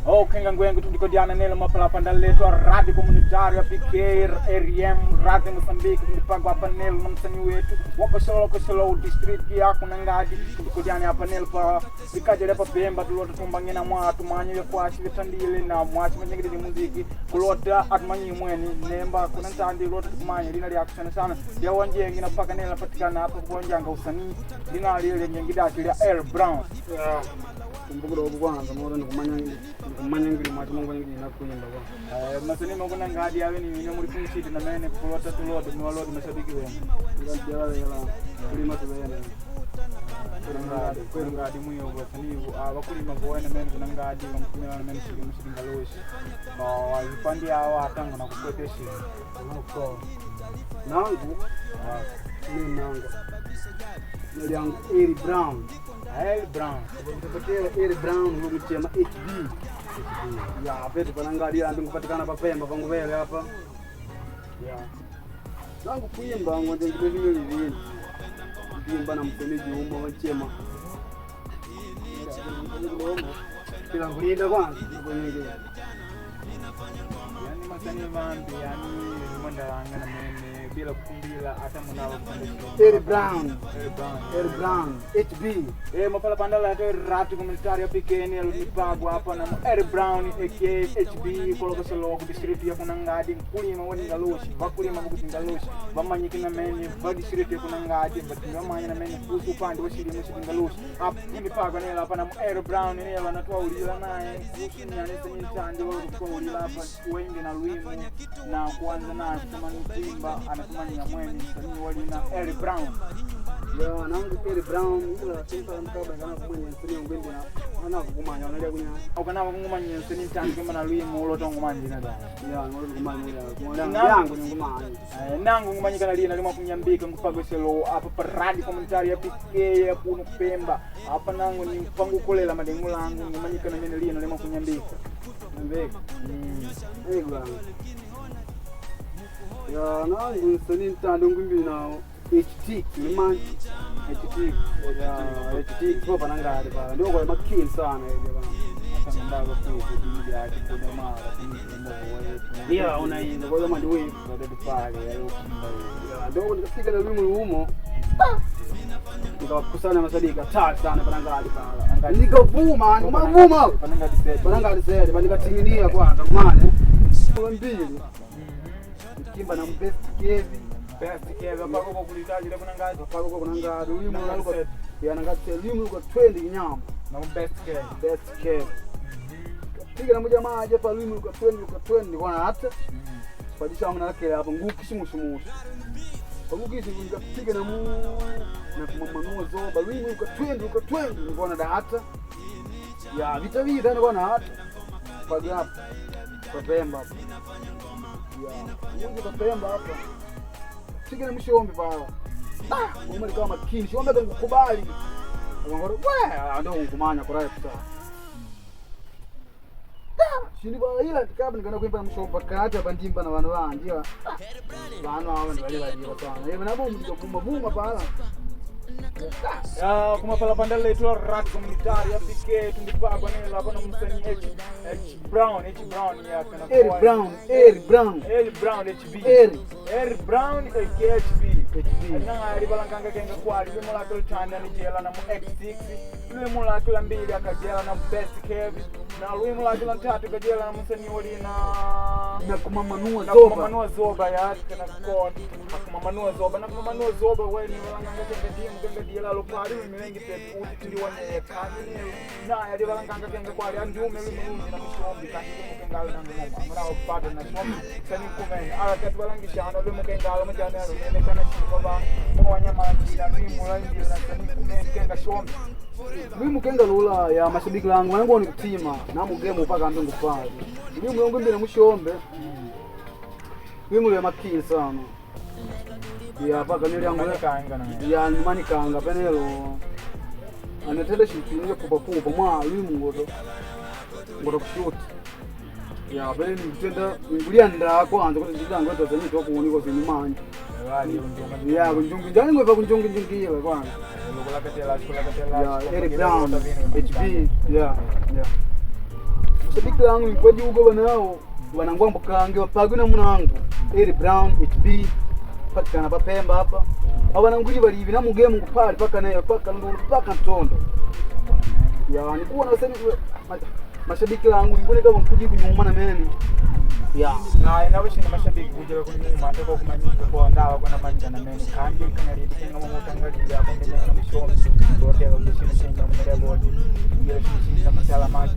Kenga ngwengo tundikodiana nelo mapalapa ndaletwa Radio Comunitário ya PK RM Radio Moçambique, tundipagwa apa nelo na msanii wetu wakosolo kosolo district ya kunangadi. Tundikodiana apa nelo pa likajele pa Pemba, tulota tumbangena mwatu manye vyakwashi vyatandile na mwashi manyengedile muziki kulota atumanyi mweni nemba kuna ntandi lota tukumanya lina lyako sana sana lya wanjengi na paka nelo patikana apa kuwanjanga usanii lina lile nyengidati lya L Brown. Kumbukudogo kwanza mora nikumanya ngili mwachi mungu ngili nakuimba kwa. Masanii makuna ngadi ave ni ine muri kunchiti na mene kulota tulote niwalote mashabiki wenu. Ngadialela kulima tubene. Kunangadi kunangadi mwiyo wasanii vakulima voena mene kunangadi vamkumela na mene shili mushilinga loshi vipandi awa atanga na kukweteshe. Nako nangu ni nangu nalyangu Eri Brown. L Brown. Kutokea Eri Brown ngomchema HB ya petu panangadi ambi ngupatikana papemba panguvele hapa ya nangu kuimba ngonde ngibevile livini kuimba na msemeji umo wachema kila ngulinda kwanza nakwenyekea. Yani masanii vambi yani limondalanga na mene bila kukumbila hata munavo. Eri Brown. L Brown. Eri Brown HB. Mapala pandala to rati komunitario ya PK nipagwa hapa na R Brown aka HB kolokosolo ku district ya kunangadi, nkulima wani ngaloshi vakulima vokuti ngaloshi vamanyiki na mene va district ya kunangadi vatimamanya na mene kuhusu upande wa shilimo shilingaloshi apa nipagwa nela hapa na R Brown nela natwaulila naye kuhusu nyanisa nyitandi walokutwaulila hapa wenge na lwimu na kuanza naye kutamani kuimba anatumanya mweni msanii walina R Brown. Ya nangu Eri Brown ila simpa mkaba kana kumanya nsini ngwende na ana kukumanya analia kunya. Ukanava kungumanya nseni mtandi kwema na lwimu ulotongumanjina da. Ya ngolo kumanya ila yangu ni ngumanya. Nangu ngumanyikana lina limwa kunyambika nkupagweselo apa pa radio komunitari ya PK ya kuno kupemba apa nangu ni mpango kulela madengu langu ngumanyikana mene lina limwa kunyambika. Mbeka egwa ya nangu nsini ntando ngwimbi na HT nimani. HT. Ya HT kwa panangadi pa ndio kwa makini sana ile bana. Ndako kuzi yake kuda mara kumbo. Ya unainda kwa mandi wewe. Pale yayokumba. Ya ndio nikafika na lwimu humo nikawakusanya mashabiki hatari sana panangadi pala nikavuma nikamavuma. Panangadi sasa. Panangadi sasa panikatinginia kwanza kumane mbili kimba na best kevi. Best keve pako kwa kulitaji la kunangadi. Pako kwa kunangadi lwimu. Nangadi set. Ya nangadi sasa lwimu luka 20 kinyama. Na best keve. Best kevi piga na mujamaa aje pa lwimu luka 20 luka 20 nikaona hata padisha amna lakele hapo ngukishi mushumushu pagukishi nikapiga na mu na kumamanua zoba lwimu luka 20 luka 20 nikaona da hata ya vita vita nikaona hata paga papemba hapo ya mungu papemba hapa piga na mshombe pala ah mama likawa makini shombe akakubali akangora we ndio nkumanya kurai kusa shindi bala ila tikaba nikaenda kuimba na mshomba kati apa ndimba na vanhu vanji va vanhu ava ndi vali valiwa sana ivo nabo ndikavuma vuma pala. Ya, kumapala pandala letu rat komunitari ya PK tundipagwa nela hapa na msanii H H Brown H Brown ya kana. Eri Brown, Eri Brown. L Brown HB. Eri. R Brown aka HB. HB. Nangari balanganga kenga kwali lwimo lake luthanda nijela na mu X6, lwimo lake la mbili akajela na best kev na lwimo lake la ntatu kajela na msanii walina Na kumamanua na zoba. kumamanua zoba ya kana kod akumamanua zoba na kumamanua zoba weni balanganga kenga dimu kenga diela lopali milengi pepi uti tindiwane kani na yali balanganga kenga kwali andiume lwimo lungi na mishombi kandi kumukengalo na ngoma amuna opata na shombi sani kumene ala kati balangishana lwimo kengalo mujana lumene kana shiko ba mowanyamajira lwimo lwandila na sani kumene kenga shombi. Lwimu kenga lula ya mashabiki langu wangu ni kutima namugemo paka ambe ngupali lwimu yongo mbele mushombe lwimu lya makini sana ya paka nilyangu. Manikanga na ya manikanga penelo anatenda shintu kupa kupa mwa lwimu ngoto ngoto kushuti ya pene nikutenda ngulia kwanza kuti ndidango tazanyitwa kuoniko zinu manje ya kunjungi njani ngwepa kunjungi njungiwe kwanza. Ya Eric Brown HB ya ya. Mashabiki langu nikwajuga wanao wanangwambo kange wapagwe na munangu Eri Brown HB patikana papemba hapa awananguli balivi na mugemu kupali paka nayo paka ndulu paka ntondo ya nikuona wasani mashabiki langu nikuone kama mkujibu nyuma na mene ya Na inawishina mashabiki kujira kunyuma ataka kumanyika kwa ndawa kwa namanyika na mene kandi kanalidi kenga mamutangalija apo ndenya na mushomi loteka kushina shinga mudebodi jela shinga masala maki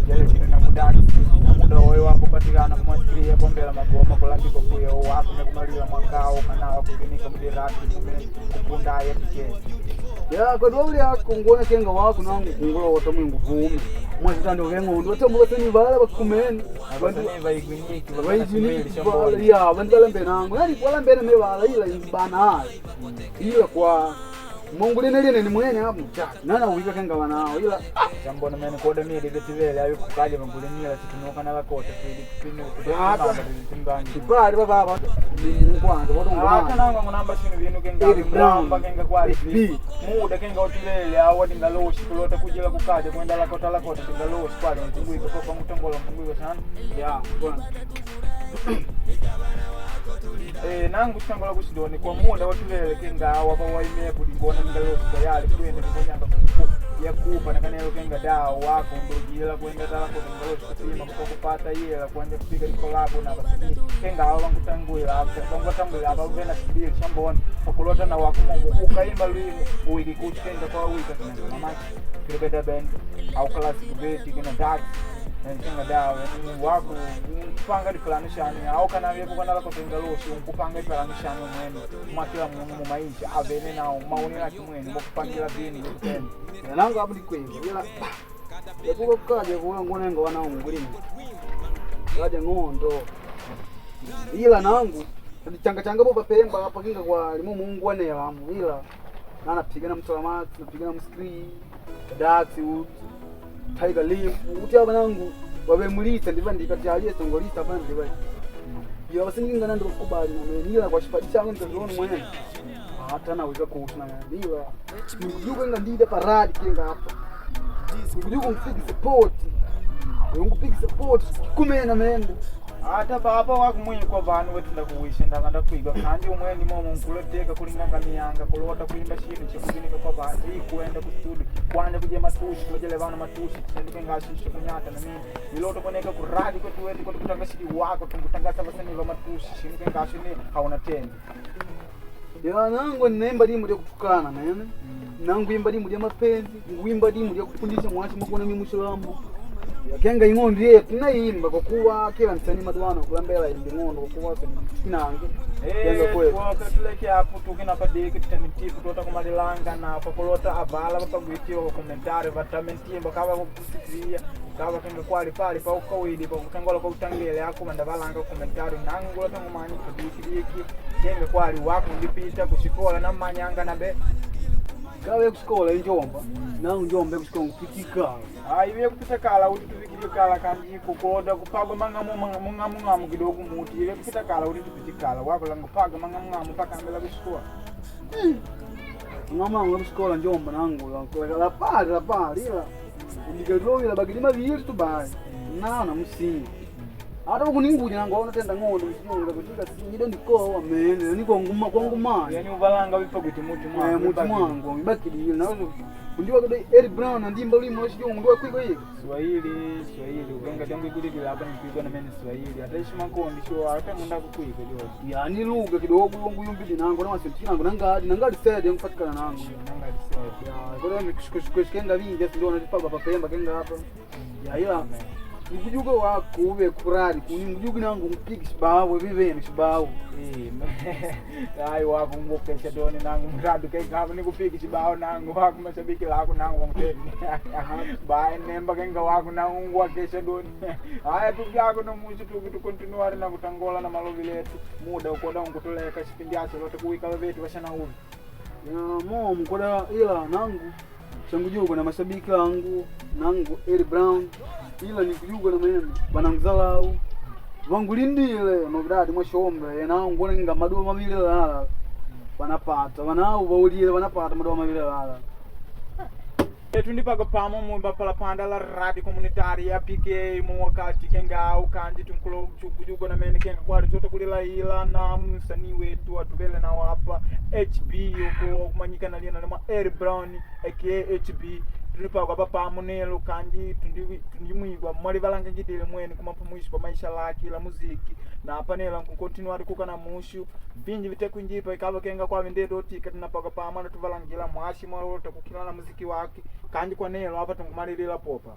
jela shina na mudani na muda oyo wako patikana kumwasikiria pombela magoma kulambika kuya wako mekumalila mwakao kanawa kuvinika mudirati mume kupunda yatike ya kwa dole yako ngona kenga wako nangu kungula wata mwingu vume mwazitando veng'ondo watambo basani bala bakumene abasanii vaigwinyiki vaijini ya vandu valambe nangu nani walambene me vala ila bana ila kwa Mungu lene lene ni mwene hapo mchache nana uika kenga wanao ila chambona mene koda mili vetivele ayo kukalya vangulimila situnuka na lakota tuili kipali baba ni kwanza ata watongo nanga munamba shinu vinu Eric Brown, kenga kenga kwali HB. muda kenga utilele awa tingaloshi kulota kujila kukaja kwenda lakota lakota tingaloshi kwali mpunguiko kwa mutongola mpunguiko sana ya bwana Eh, nangu chitangola kuchidoni kwa muda watulele kenga awa pawaimepo dingona mingaloshi tayari kuyenda vikonyanga yakupa nakanelo kenga dawo wako ndojila kwenda talakota mingaloshi kupima kupa kupata yela kwanja kupika likolabo na basanii kenga awa vangutanguila vangutanguila apa vena sibili chamboni pakulota na wako momo ukaimba lwimu uwiki kuchi kenga kwa wika kinanga mamaki kilibeda band au classic beti kina dark kenga dawo yani wako kupanga dipulani shani au kana vyepo kana lakotenga losi unkupanga ipulani shani mwene mwakila munu mumaisha avene nawo maonera kimwene mokupangira vini vyokutenda nangu hapo ndikwenda ila yakuka kukaja kuona ngona nga wanao ngulima kaja ng'ondo ila nangu changa changa po papemba hapa kinga kwa limu Mungu wanelamu ila nanapiga na mtola napiga na mskri daxi tiger limp uti aba nangu wabemulita ndiva ndikati songolita hapa ndiva ya basinginga nando kubali na mimi ila kwa shipati changu nikaviona mwenyewe hata naweza kuhusu na mimi ila nikujuka nga ndida paradi kinga hapa nikujuka mfiki support ngupiki support kumena mende ata papa wakumwikwa vanu wetinda kuwisha ndanga ndakwigwa kandi umweni momo nkuloteka kulinganga miyanga kulota kuimba shinu chikuvinika kwa vanhu ikuenda kustudio kwanja kuja matushi kulojele vanu matushi chendukengashisho kunyata na mimi iloto koneka kuradi kwetuweti kwetukutanga shidi wako tungutangasa vasanii va matushi shinu kengasho ni hauna tendi ya nangu nemba limu lya kutukana mene nangu imba limu lya mapenzi nguimba limu lya kufundisha mwachi makuna mimushilambo yakenga ing'ondo ye tunaimba kwa kuwa kila msanii madwana kulambela imbi ng'ondo kwa kuwa kinange Kenga kwetu. Tuleke apo tukinapadiiki tutamitifu tota kumalilanga na pakulota avala vapagwitiwa kukomentari vatamentimba kava kukusikiria kava kenga kwali pali paukawidi pakutangola kwautangele ako vandavalanga kukomentari nangula tangumanyi padikidiki kenga kwali wako ndipita kushikola namanyanga nabe kawe kushikola injomba nangu njomba kushikola ngupitikala ive kupita kala kuti tuvikile kala kanjiko kulota kupagwa mang'amung'amu kidogo muti ive kupita kala kuti tupitikala wakulanga kupaga mang'amung'amu pakambela kushikola ng'amangu kushikola njomba nangu lapali lapali ila ndikatowila bagili mavili tubayi nana msingi ata kuninguja nangu aona tenda ng'ondo msiyunga kutika sinyida ndikowa mene nani kwangumani yani uvalanga vipagwiti muti mwangu muti mwangu ibakilile nazo undiwa kade Eric Brown andimba limo lwachiyungu ndiwa kwiko iko Swahili Swahili ukenga tangu ikulikila apa nikuikwa na mene Swahili ata ishimakondi sho ata ngunda kukuika jo yani lugha kidogo yongu yumbili nangu na wasinti nangu nangadi nangadi sede yangupatikana nangu nangalisete ya kola mikushikushikushkenga vingi asi ndiona tipagwa papemba kenga hapa ya ila nikujuka wako ube kurari kuni ngujuki nangu ngupiki shibawo vivene shibawo ayi wako ngokesha doni nangu mradu kenga nikupiki chibao nangu wako mashabiki lako nangu wamteni bae nemba kenga wako nangu ngwakesha doni haya tuvyako nomushi tuki tukontinuari na kutangola na malovi letu muda ukoda unkutuleka chipindi acho lote kuwika vetu vashana uvi ya mo mkoda ila nangu changujuka na mashabiki langu nangu Eli Brown ila nikujuka na mene bananguzalau vangulindile novidadi mwashombe nangu nga maduwa mavili lala vanapata vanau vaulile vanapata maduwa mavili lala Tundipaga pamo mumba palapanda la radio comunitaria PK mu wakati kenga ukanji tunkulo chukujugo na mene kenga kwali zote kulilaila na msanii wetu atuvele nawo apa HB uko kumanyika na lina lima Eric Brown aka HB. Tundipaga apa pamo nelo kanji tundimwigwa mwali valangangidile mwene kumapumwisho pa maisha lake la muziki na apa nelo nkukontinuari kuka na mushu vinji vitekunjipa ikava kenga kwavi ndedotika tinapaka pamo na tuvalangila mwashi mwalota kukila na muziki wake kanji kwa nelo apa tunkumalilila popa.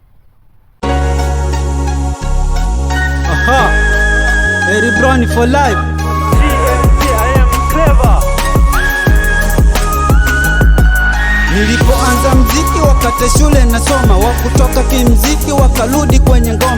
Aha. Eric Brown for life. I am clever. Nilipoanza mziki wakati shule nasoma, wa kutoka kimziki wakarudi kwenye ngoma.